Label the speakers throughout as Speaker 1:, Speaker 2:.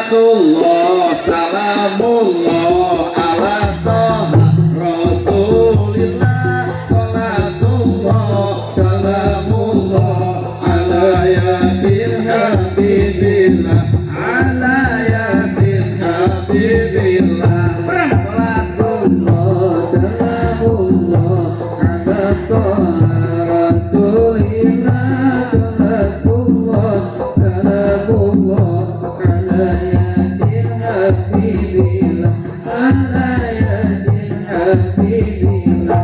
Speaker 1: Salatullah salamullah ala Toha Rasulillah. Salatullah salamullah ala Yasin Habibillah, ala Yasin Habibillah. Berang salatullah
Speaker 2: salamullah ala Toha Rasulillah. Salatullah salamullah ala Yasin Habibillah, ala Yasin Habibillah.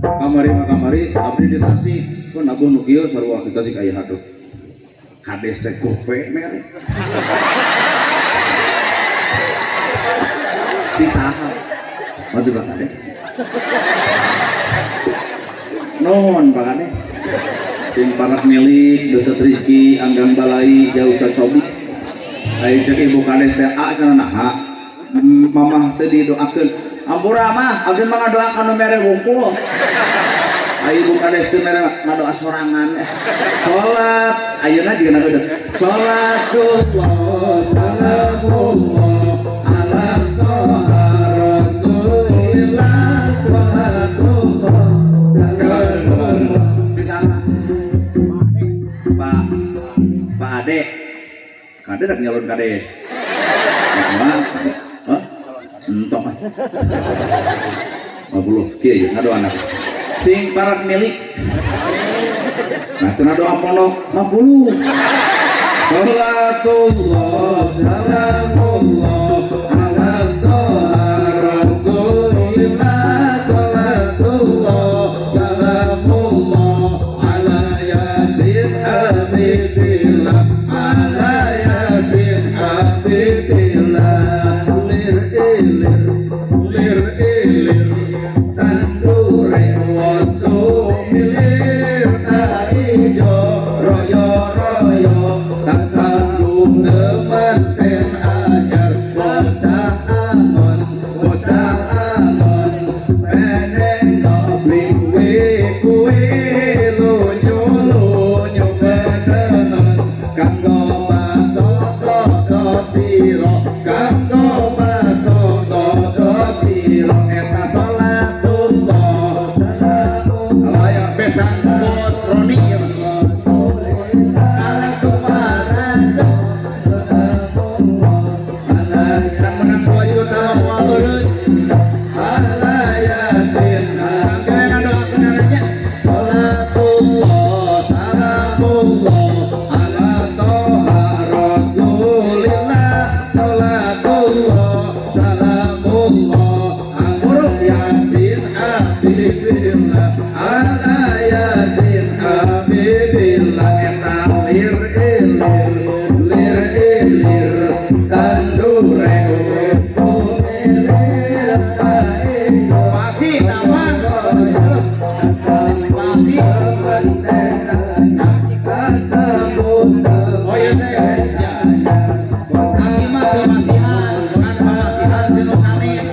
Speaker 1: Kamari mah kamari abdi di Tasik pun abuh nu kieu sarua di Tasik aya haduh kades teh gope mere di saha? Oh, di Pak Kades. Nuhun, Pak Kades. Sing parak milik deukeut rezeki, anggang balai, jauh cocobi. Ai cek ibu kades teh a cenah naha mamah teh didoakeun. Ampura mah, abdi mah ngadoakan nu mere wungkul. Ai ibu kades teh mere ngadoa sorangan. Salat ayeuna jiga eudeut. Salatullah salamullah ala Toha Rasulillah. Salatullah salamullah. Bisa Pak Pak Ade. Kade rek nyalon kades. Nah, hah? Entok ah. 50 kieu ya ngadoa anak. Sing parak milik. Nah, cenah doa pondok 50. Salatullah salamullah ala Toha Rasulillah. Salatullah salamullah ala Yasin Habibillah, ala Yasin Habibillah. Lir ilir lir ilir tandure woso milir ta ijo royo royo tak sanggup temanten anyar bocah angon bocah angon peneng kopi kuwe lunyu lunyu menengen kanggo baso toto tiro kanggo baso toto tiro eta salatullah. Alaya besan bos Roni ya. Kalau 200 can menang 2 juta mah moal eureut. Ala Yasin tangkene ngadoakeun anaknya. Salatullah salamullah ala Toha Rasulillah. Salatullah salamullah ala Yasin Habibillah, ala Yasin Habibillah. Eta lir ilir lir ilir tandure pagi damang pagi. Oh iya teh ya. Aki mah teu masihan ngan pamasihan ti nu sanes.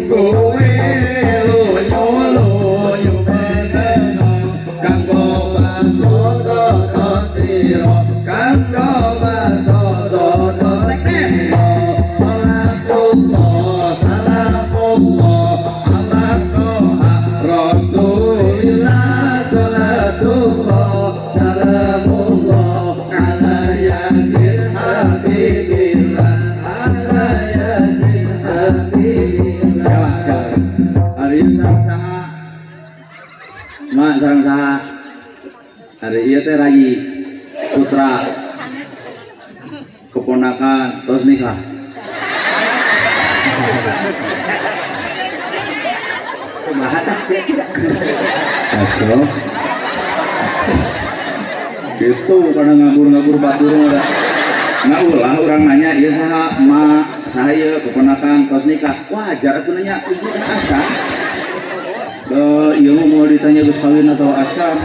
Speaker 1: Kowe lunyu lunyu menengon kanggo baso toto tiro kanggo baso toto sekdes. Salatullah salamullah ala Toha Rasulillah. Salatullah salamullah ala Yasin Habibillah,
Speaker 2: ala Yasin Habibillah.
Speaker 1: Kalah, kalah. Ari ieu sareng saha? Mak sareng saha? Ari ieu teh rayi putra keponakan terus nikah.
Speaker 2: Kumaha tah kira-kira?
Speaker 1: Kacau. Gitu karena ngabur-ngabur batur mah. Nah ulah orang nanya ieu saha mak saha ieu keponakan terus nikah. Wajar atuh nanya geus nikah acan. So, ieu mah mau ditanya geus kawin atau acan.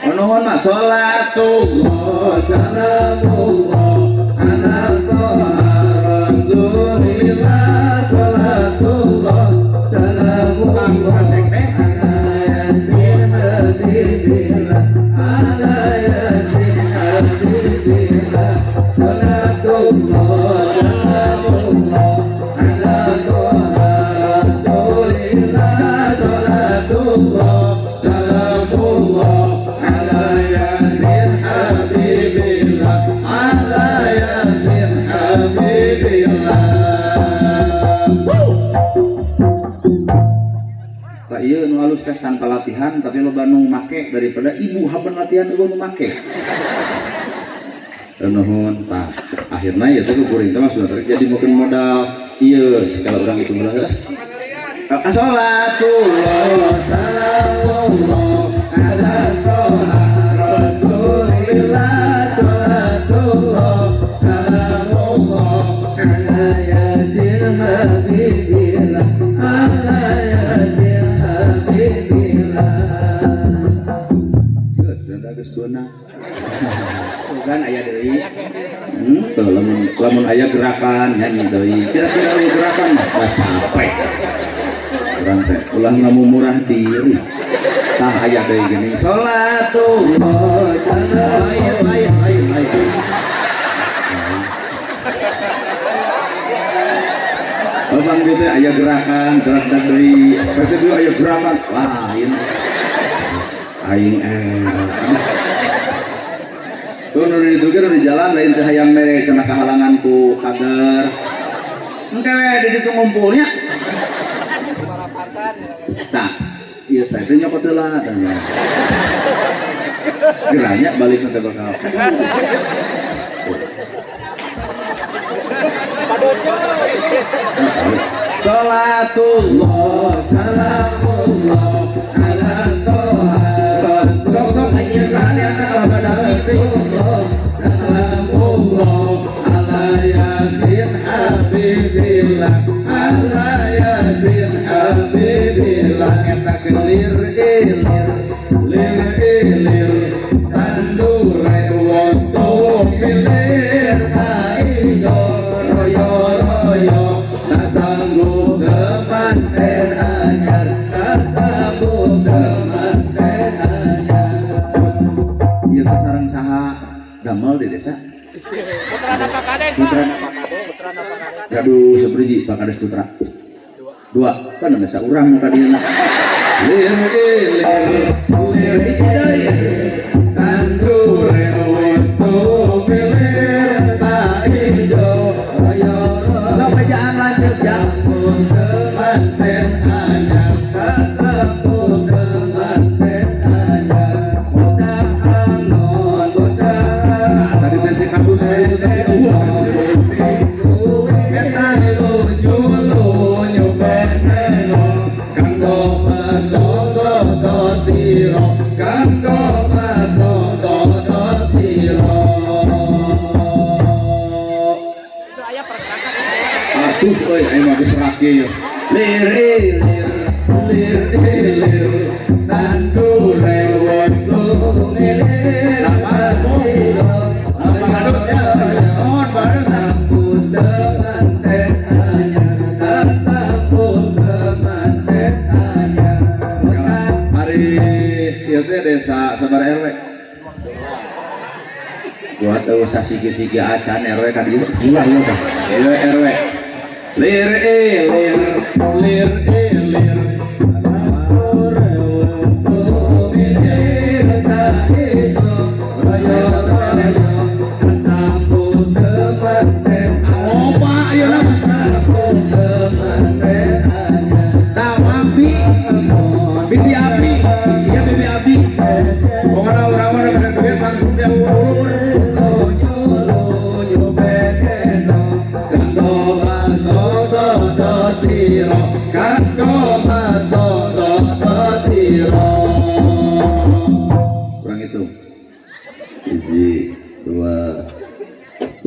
Speaker 1: Oh, nuhun mah salatullah salamullah ala Toha Rasulillah. Salatullah
Speaker 2: salamullah
Speaker 1: sekdes.
Speaker 2: Ala Yasin Habibillah, ala Yasin Habibillah.
Speaker 1: Salamullah ala Yasin habibillah, ala Yasin habibillah. Woo! Tak, iya, nu halus teh tanpa latihan tapi loba nu make daripada ibu haben latihan euweuh nu make. Nuhun, tah akhirnya ya teh kuring teh maksudna teh jadi mungkin modal ieu kalau orang itu mah. Salatullah salamullah ala Toha Rasulillah, salatullah salamullah
Speaker 2: ala Yasin habibillah, ala Yasin habibillah.
Speaker 1: Geus, da geus beunang.
Speaker 3: Sugan aya deui.
Speaker 1: Tuh, lamun lamun aya gerakan nyanyi deui. Kira-kira euweuh gerakan mah wah, capek. Urang teh ulah ngamumurah diri. Tah, aya deui geuning salatullah lain lain lain lain. Abang gitu aya gerakan, gerak deui. Berarti deui aya gerakan lain. Aing eh. Tuh nu di ditu ge nu di jalan lain teh hayang mere cenah kahalangan ku pagar. Engke we di ditu ngumpulnya. Tah, ieu teh teh nyokot heula tah. Geranya balik teh bakal. Salatullah salamullah ala Toha. Sok sok ayeuna hadiahna kalau badami teh. Salamullah ala Yasin habibillah, ala Yasin habibillah. Eta gelir ilir lir ilir tandure woso milir ijo royo royo tak sanggup kemanten anyar,
Speaker 2: Tak sanggup kemanten anyar.
Speaker 1: Ieu teh sareng saha damel di desa?
Speaker 4: Putrana Pak Kades, Pak.
Speaker 1: Putrana.
Speaker 4: Putrana Pak Kades.
Speaker 1: Gaduh sabaraha Pak Kades putra? Dua. Kan desa urang nu ka dieu. Lir ilir lir hiji deui tandure woso milir ijo
Speaker 2: Royo royo
Speaker 1: sampai jangan lanjut ya. Manten anyar.
Speaker 2: Tak sanggup kemanten anyar. Bocah angon, bocah
Speaker 1: Nah, tadi teh si kadus tadi itu tapi euweuh. Eta lunyu lunyu beneno kanggo pasonggo tiro, kanggo pasonggo tiro.
Speaker 4: Itu aya pergerakan.
Speaker 1: Aduh euy, aing mah geus rake ya. Lir ilir lir ilir tandure woso
Speaker 2: milir.
Speaker 1: Nah, Pak Kadus ya. Mohon Pak Kadus.
Speaker 2: Sanggup kemanten anyar, tak sanggup kemanten anyar. Bocah
Speaker 1: Hari ieu teh desa sabaraha RW? Gua teu sasigi-sigi acan RW ka dieu.
Speaker 3: Iya iya Pak.
Speaker 1: Ieu RW. Lir ilir lir ilir
Speaker 2: milir ijo royo royo tak sanggup kemanten
Speaker 1: Opa ieu nama.
Speaker 2: sanggup kemanten anyar.
Speaker 1: Tah, Api. Bibi Api. Iya, Bibi Api. Pokoknya urang mah udah duit langsung dia ulur.
Speaker 2: Lunyu lunyu beneno
Speaker 1: Kanggo pasodo tiro, kanggo pasodo tiro. Kurang itu. Hiji, dua.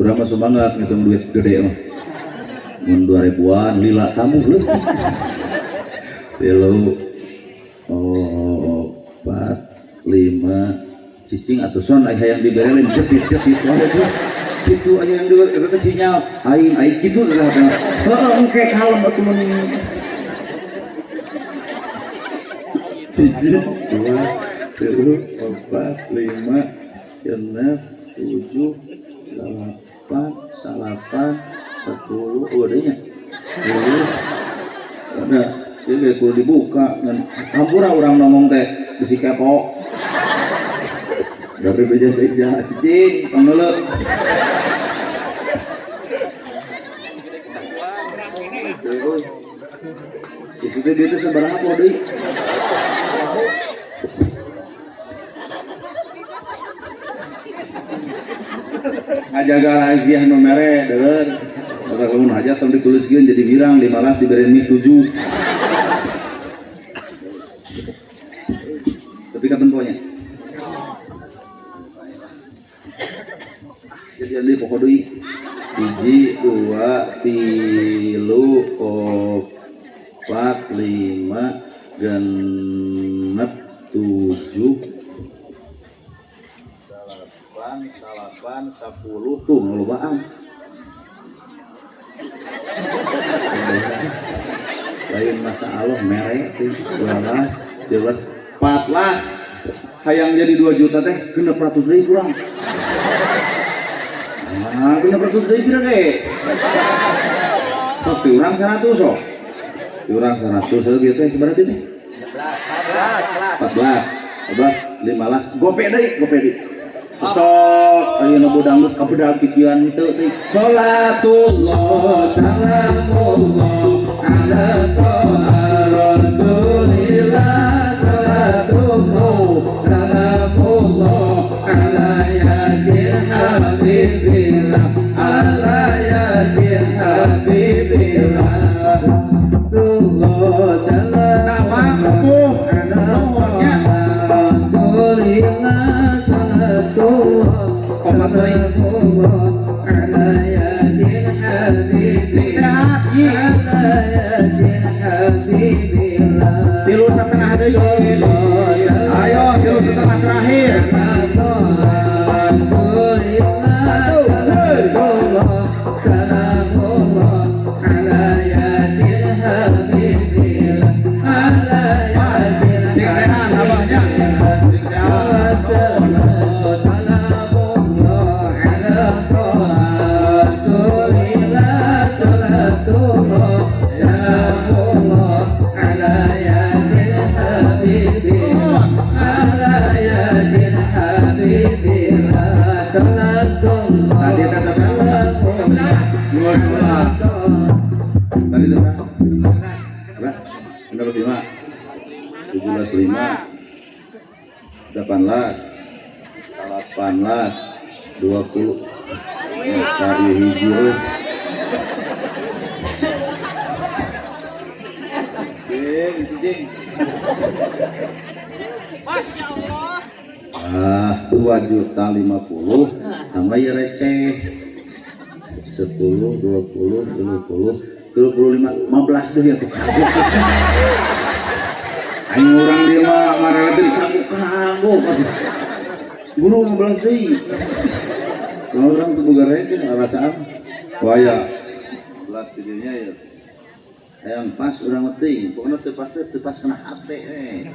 Speaker 1: Urang mah semangat ngitung duit gede mah. Mun 2 ribuan lila tamu leutik. Tilu, empat, lima, cicing atuh son aya hayang dibere lain jetit jetit wah itu kitu aya yang dibere eta teh sinyal aing aing kitu teh heuh engke kalem atuh mun hiji, dua, tilu, empat, lima, genep, tujuh, delapan, salapan, 10, oh adanya 10, ada. Jadi kudu dibuka dan hampura urang ngomong teh. Bisi kepo. Dari beja-beja cicing tong neuleuh. Itu teh duitnya sabaraha poho deui? Ngajaga rahasia nu mere deueur. Masa lamun hajat tong dituliskeun jadi wirang 15 dibere mis 7. Tapi katemponya. Jadi deui pokok deui. 1 2 3 4 5 6 7 8 9 10 tuh ngelobaan. Lain masa Allah mere teh 12 13 14 hayang jadi 2 juta teh 600 deui kurang. Ah, 600 deui pira ge? Sok ti urang 100 sok. Ti urang 100 heuh bieu teh sabaraha teh? 14 14 15 gope deui, gope deui. Sok ayeuna boh dangdut kabedag kikieuan henteu teh. Salatullah salamullah ala toha rasulillah salatullah salamullah ala yasin habibillah ala yasin habibillah. Nama sepuh nuhunnya opat deui. Sing sehat ieu. 3,5 deui. Ayo 3,5 terakhir. 1 heuy. Sing sehat abahnya. Sing sehat. Tadi teh sabaraha? 12. Tadi sabaraha? Berapa? 6 5 17 5 18 18 20. Masa ieu hiji euy. Cing, cicing.
Speaker 4: Masya Allah.
Speaker 1: Ah, 2.050.000 tambah ieu receh. 10 20 30 35 15 deui atuh kagok. Aing urang dieu mah marana teh kagok-kagok atuh. Guru 15 deui. Soalnya urang teu boga receh ngarasaan. Waya 11 tidinya ya. Hayang pas urang mah teuing, pokona teu pas teh teu pas kana hate we.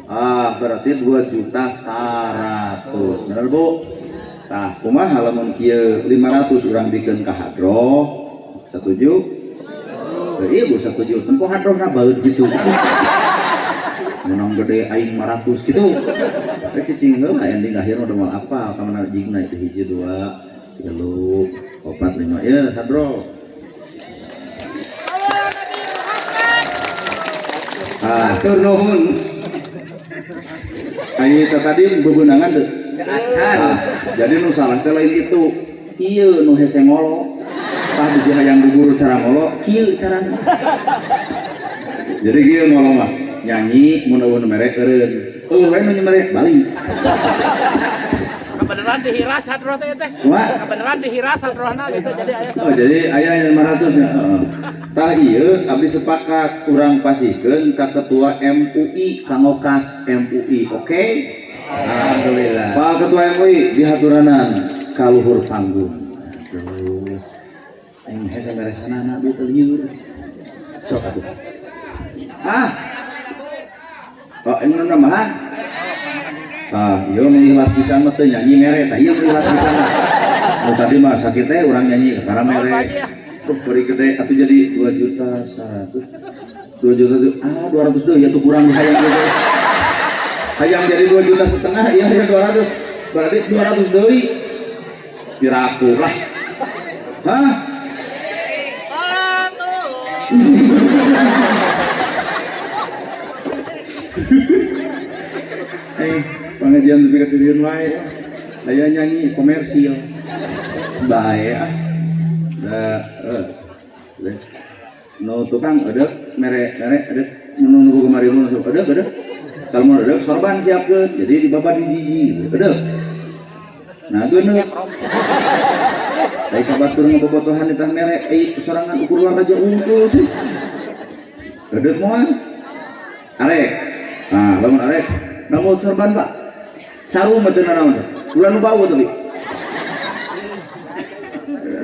Speaker 1: Ah, berarti 2.100.000. Bener, Bu? Tah, kumaha lamun kieu 500 urang bikeun ka hadroh? Satuju? Teu ieu Bu satuju. Tempo hadrohna baeud kitu. Menang gede aing 500 kitu. Eh cicing heula ending akhir udah moal apal ka mana jigna itu 1 2 3 4 5 ya hadroh. Ah,
Speaker 3: Atur nuhun.
Speaker 1: Aing teh tadi bebenangan teu?
Speaker 3: Acan.
Speaker 1: Ah, jadi nu salah teh lain itu. Ieu nu hese ngolo. Tah bisi hayang gugur cara ngolo, kieu carana. Jadi kieu ngolo mah, nyanyi mun eueuh nu mere eureun. Eueuh we nu mere balik.
Speaker 4: Kebenaran dihiras hadroh teh teh.
Speaker 1: Kumaha?
Speaker 4: Kebenaran dihiras hadrohna gitu jadi aya
Speaker 1: Oh, jadi aya yang 500 nya. Heeh. Tah ieu abdi sepakat urang pasihkeun ka ketua MUI kanggo kas MUI, oke?
Speaker 3: Alhamdulillah.
Speaker 1: Pak Ketua MUI dihaturanan ka luhur panggung. Aduh. Aing hese meresanana abdi teh lieur. Sok atuh. Ah. Oh, ini nambahan. Ah, ieu nu ikhlas pisan mah teu nyanyi mere, tah ieu nu ikhlas pisan mah. Nu tadi mah sakit teh urang nyanyi kakara mere. Tuh beri gede atuh jadi 2.100.000. 2 juta tuh, ah 200 deui ya tuh kurang hayang gede. Hayang jadi 2,5 juta, iya ya 200. Berarti 200 deui. Piraku lah. Hah?
Speaker 4: Salat tuh.
Speaker 1: Eh, pengajian lebih keseriusan wae. Aya nyanyi komersil. Bae ah. Da eh. Nu tukang eudeuh mere mere eudeuh nu nu kemari nu eudeuh eudeuh. Kalau mau eudeuh sorban siapkeun. Jadi dibabat hiji-hiji gitu. Eudeuh. Nah, geuneuh. Ai ka batur ngabobotohan ditah mere ai sorangan ukur raja unggul sih. Eudeuh moal. Arek. Nah, lamun arek nambut sorban, Pak. Sarung mah teu nanaon sah. Ulah nu bau tapi.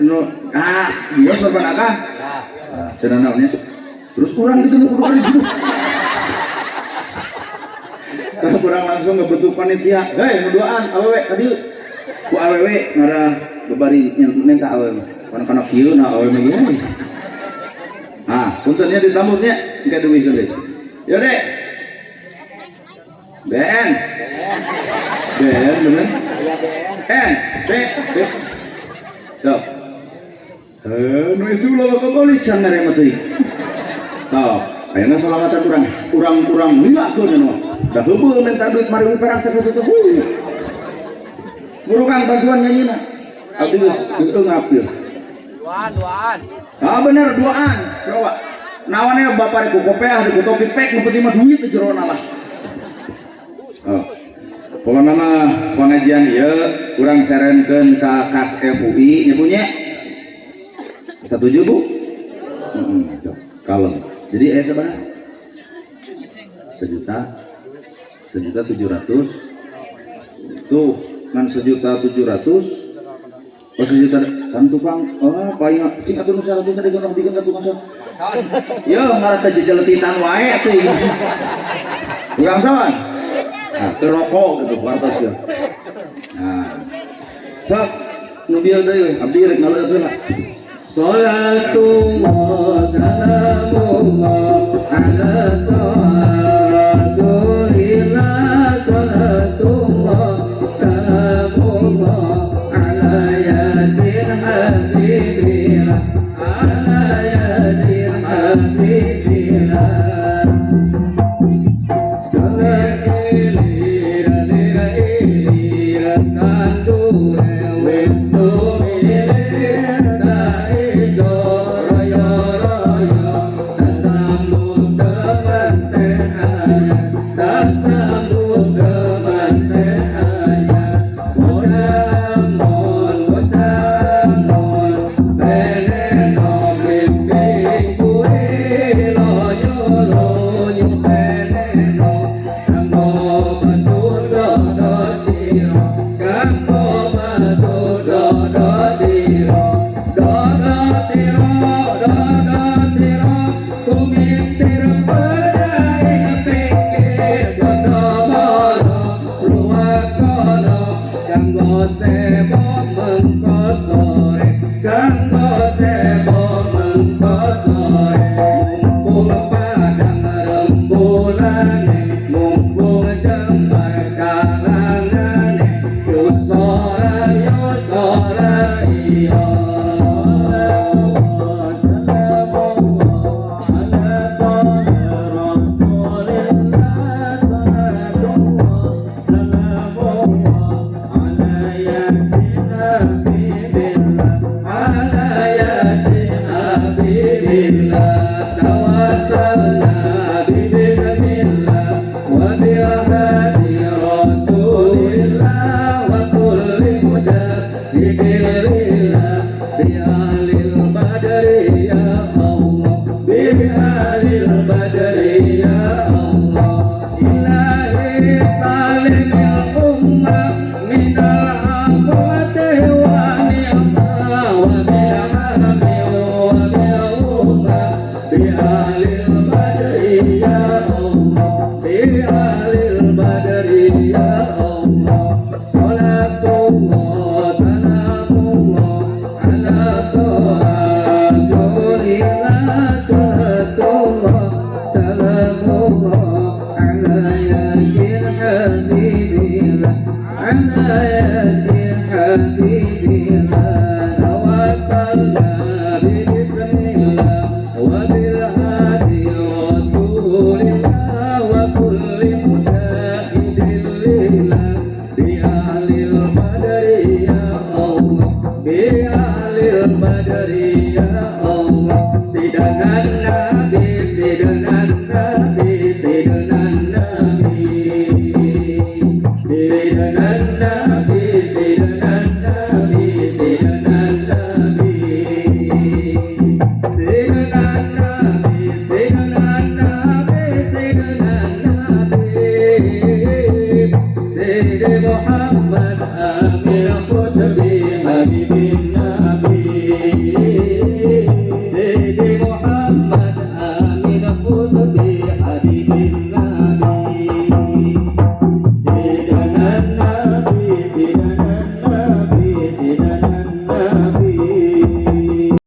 Speaker 1: Nu ah, dia sorban akang. Ah, teu nanaon nya. Terus urang gitu nu kudu kali gitu. Saya kurang langsung ngebentuk panitia. Hei, nu duaan awewe ka dieu. Ku awewe ngarah babari minta awewe mah. Kana-kana kieu na awewe mah ieu. Ah, punten nya ditambutnya engke duwihkeun deui. Yo, Dek. BN. BN bener. N B B. Sok. Eh, nu itu loba kebalik can mere mah teuing. Sok, ayeuna solawatan urang, urang-urang lilakeun anu. Da heubeul minta duit 5.000 perak teh teh. Buru Kang bantuan nyanyina. Abdi geus geus eungap ieu.
Speaker 4: Duaan, duaan.
Speaker 1: Ah bener duaan. Coba. Nawannya bapak ku kopeah ku topi pek nu penting mah duit teh jerona lah. Oh. Pokokna mah pengajian ieu urang sarankeun ka kas FUI nya punya. Setuju Bu? Heeh, mm kalem. Jadi aya sabaraha? Sejuta, 1.700.000. Tuh, ngan 1.700.000. Oh sejuta, san tukang, oh paling cing atuh nu 100 tadi gondok bikin ka tukang son. Yo ngarah teh jejeletitan wae atuh. Tukang son. Nah, ke rokok gitu wartos ya. Nah. Sok nu bieu deui we, abdi rek ngaleueut heula.
Speaker 2: Salatullah salamullah ala Rasulillah salatullah salamullah ala Yasin habibillah ala Yasin habibillah. Habibillah, ala Yasin Habibillah.
Speaker 3: توسلنا ببسم الله وبالهادي رسول الله وكل مجاهد لله بأهل البدر يا الله، بأهل البدر يا الله، سيدنا النبي، سيدنا النبي، سيدنا النبي، سيدنا النبي، سيدنا النبي، سيدنا النبي، سيدنا النبي، سيدنا النبي، سيدنا النبي، سيد محمد أمين قطبي حبيب النبي، سيد محمد أمين قطبي حبيب النبي.